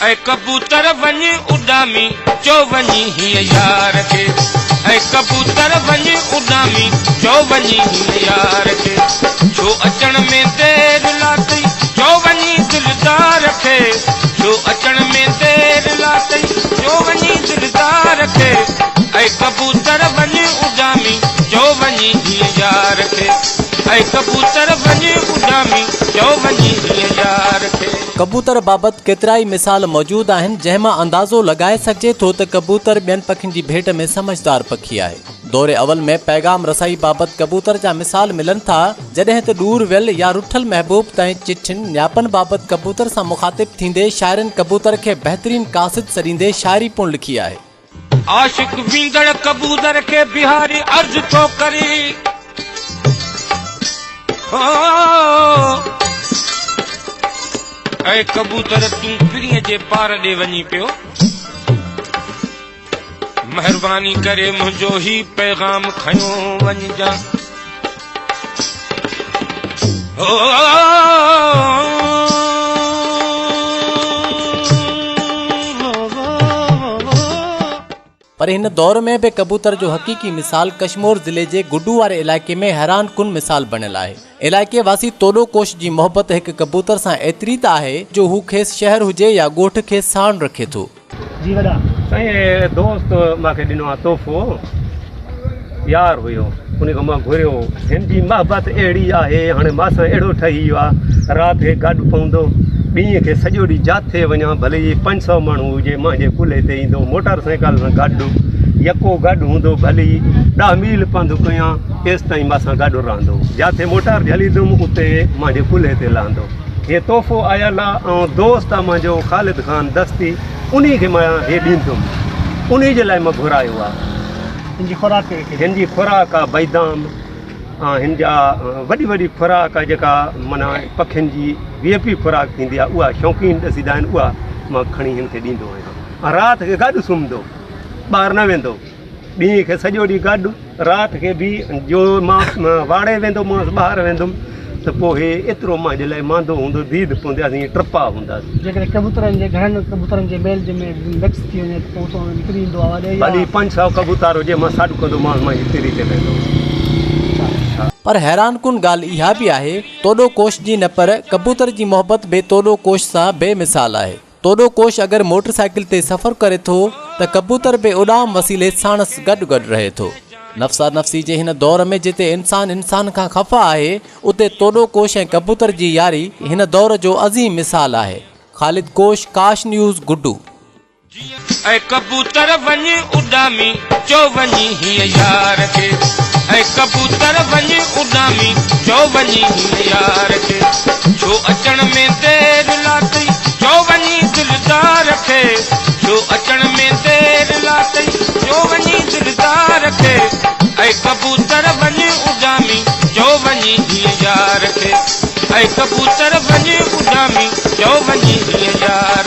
اي ڪبوتر وڃ اڏامي، چؤ وڃي هيء يار کي. اي ڪبوتر وڃ اڏامي، چؤ وڃي هيء يار کي. ڇو اچڻ ۾ دير لاتئي، چؤ وڃي دلدار کي. ڇو اچڻ ۾ دير لاتئي، چؤ وڃي دلدار کي. اي ڪبوتر وڃ اڏامي، چؤ وڃي هيء يار کي. اي ڪبوتر وڃ اڏامي، چؤ وڃي هيء يار کي. ڪبوتر بابت ڪيترائي مثال موجود آهن، جنهن مان اندازو لڳائي سگهجي ٿو ته ڪبوتر ٻين پکين جي ڀيٽ ۾ سمجهدار پکي آهي. دور اول ۾ پيغام رسائي بابت ڪبوتر جا مثال ملن ٿا، جڏهن ته ڏور ويل يا رٺل محبوب تائين چٺين، نياپن بابت ڪبوتر سان مخاطب ٿيندي شاعرن ڪبوتر کي بهترين قاصد سڏيندي شاعري پڻ لکي آهي. عاشق ويندڙ ڪبوتر کي بيهاري عرض ٿو ڪري هو اي ڪبوتر تون پرينء جي پار ڏي وڃين پيو مهرباني ڪري منهنجو هي پيغام کنيو وڃجان هو. پر هن دور ۾ به ڪبوتر جو حقيقي مثال ڪشمور ضلعي جي گڊو واري علائقي ۾ حيران ڪن مثال بڻيل آهي. علائقي واسي توڏو ڪوش جي محبت هڪ ڪبوتر سان ايتري ته آهي جو هو کيس شهر هجي يا ڳوٺ کيس ساڻ رکي ٿو. جي وڏا. سائين هي دوست مان کي ڏنو آ تحفو يار هيو ان کان مان گهريو هن جي محبت اهڙي آهي هاڻي مان سان اهڙو ٺهي ويو آ رات کي گڏ پوندو ڏينهن کي سڄو ڏينهن جاٿي وڃان ڀلي هي پنج سو ماڻهو هجي مانجي ڪلهي تي ايندو موٽر سائيڪل سان گڏ يڪو گڏ هوندو ڀلي ڏهه ميل پنڌ ڪيان تيستائين مان سان گڏ رهندو جاٿي موٽر جهليندم اتي مانجي ڪلهي تي لهندو. هي تحفو آيل آ ۽ دوست آ منهنجو خالد خان دستي انهي کي مان هي ڏيندم انهي جي لاء مان گهرايو آ. هن جي خوراڪ ڪهڙي ڪهڙي؟ هن جي خوراڪ آ بيدام ۽ هن جا وڏي وڏي خوراڪ آ جيڪا معنيٰ پکين جي وي اي پي خوراڪ ٿيندي آ اها شوقين ڏسيندا آهن اها مان کڻي هن کي ڏيندو آهيان ۽ رات کي گڏ سمهندو ٻاهر نه ويندو. ڏينهن کي سڄو ڏينهن گڏ، رات کي به جو مان واڙي ويندومانس ٻاهر ويندم ته پوء هي ايترو مانجي لاء ماندو هوندو ديد پوندي اسين ٽپا هونداسين. جيڪڏهن ڪبوترن جي گهڻن ڪبوترن جي ميل جي ۾ مڪس ٿي وڃي ته پوء اتان نڪري ايندو آهي يا. ڀلي 500 ڪبوتر هجي مان سڏ ڪندومانس مان هتي ريتي ويندو. پر حيران ڪن ڳالهه اها به آهي توڏو ڪوش جي نه پر ڪبوتر جي محبت به توڏو ڪوش سان بي مثال آهي. توڏو ڪوش اگر موٽر سائيڪل تي سفر ڪري ٿو ته ڪبوتر به اڏام وسيلي ساڻس گڏ گڏ رهي ٿو. نفسا نفسي جي هن دور ۾ جتي انسان انسان کان خفا آهي اتي توڏو ڪوش ۽ ڪبوتر جي ياري هن دور جو عظيم مثال آهي. خالد ڪوش، ڪاش نيوز، گڊو. اي ڪبوتر وڃ اڏامي، چؤ وڃي هيء يار کي. اي ڪبوتر وڃ اڏامي، چؤ وڃي هيء يار کي. ڇو اچڻ ۾ دير لاتئي، چؤ وڃي دلدار کي. ڇو اچڻ ۾ دير لاتئي، چؤ وڃي دلدار کي. اي ڪبوتر وڃ اڏامي، چؤ وڃي هيء يار کي. اي ڪبوتر وڃ اڏامي، چؤ وڃي هيء يار.